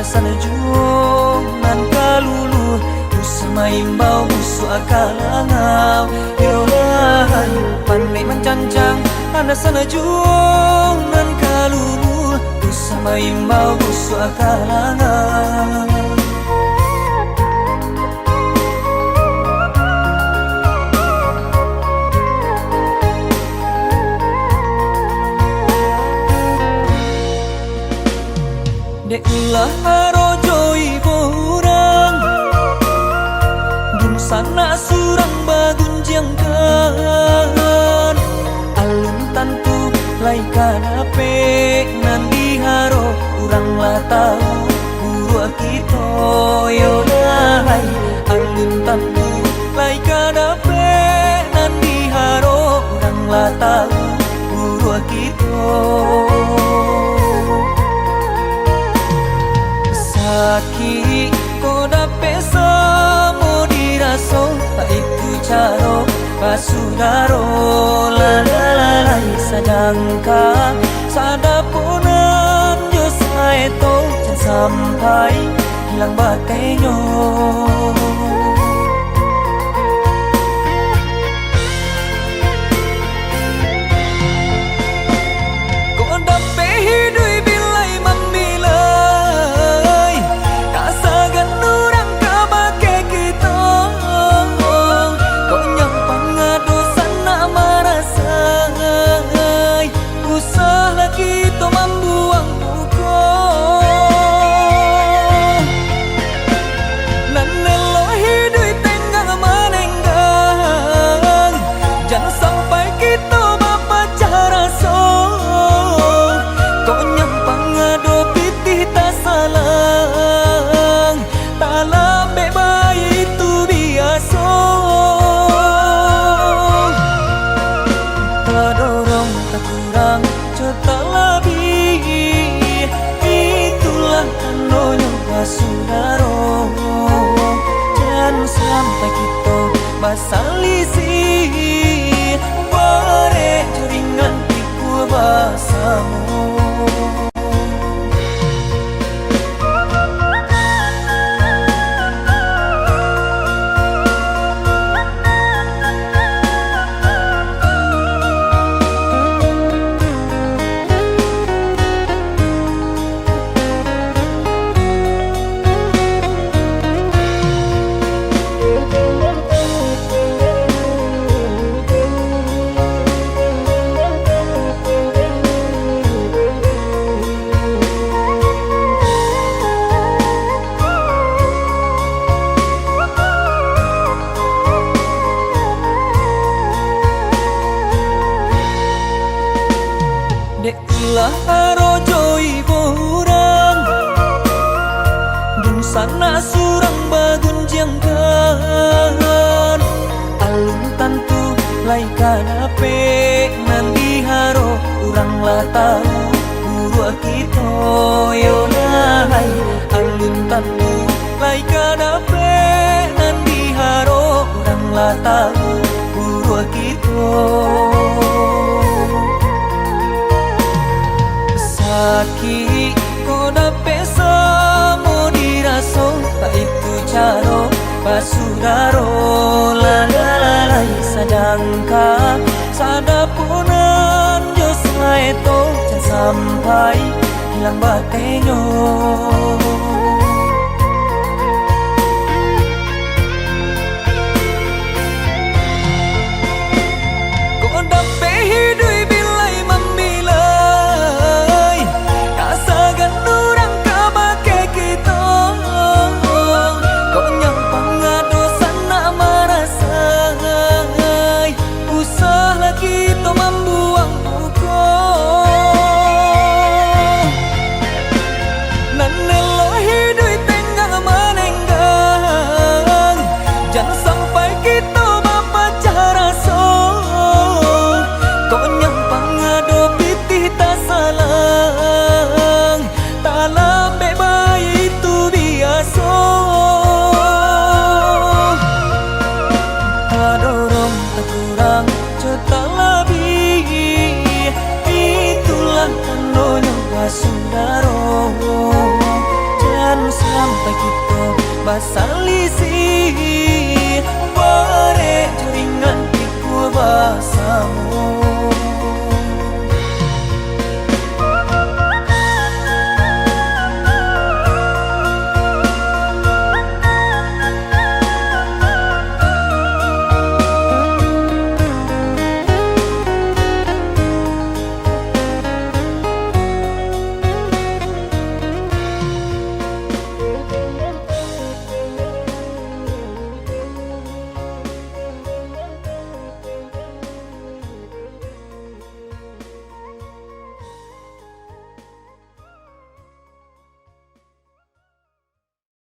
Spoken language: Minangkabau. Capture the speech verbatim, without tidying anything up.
Sanajuang nan kaluluah, usah maimbau musuak ka langau. Yolah, pandai mancancang, anak sanajuang nan kaluluah, usah maimbau musuak ka langau. Dek ulah aro jo ibo urang, dunsanak surang bagunjiangkan. Alun tantu lai ka dapek nan diharo, urang lah tahu buruak kito yo lai. Alun tantu lai ka dapek nan diharo, urang lah tahu buruak kito. Sakik ko dapek samo diraso, baitu caro basudaro, lah, lah, lah, lai sajangka, sadaponan jo saeto, jan sampai ilang batenyo. Kok dapek hiduik bilai mamilai, ka sagan urang ka bakeh kito. Kok nyampang ado sanak marasai, usahlah kito mambuang muko. Nan elok hiduik tenggang manenggang, jan sampai kito bapacah raso. Kok nyampang ado pitih tasalang, talambek baitu biaso. Tadorong takurang, jo talabiah, itulah tandonyo basudaro. Jan sampai kito basalisiah, barek jo ringan pikua basamo. Dek ulah aro jo ibo urang, dunsanak surang bagunjiangkan. Alun tantu lai ka dapek nan diharo, urang lah tahu buruak kito yo lai. Alun tantu lai ka dapek nan diharo, urang lah tahu buruak kito. Sakik ko dapek samo diraso, baitu caro basudaro, lah, lah, lah, lai sajangka, sadaponan jo saeto, jan sampai ilang batenyo. Kok dapek hiduik bilai mamilai, ka sagan urang ka bakeh kito. Kok nyampang ado sanak marasai, usahlah kito mambuang muko. Nan elok hiduik tenggang manenggang, jan sampai kito bapacah raso. Kok nyampang ado pitih tasalang, talambek baitu biaso. Tadorong takurang, jo talabiah, itulah tandonyo basudaro. Jan Sampai kito basalisiah, barek jo ringan pikua basamo.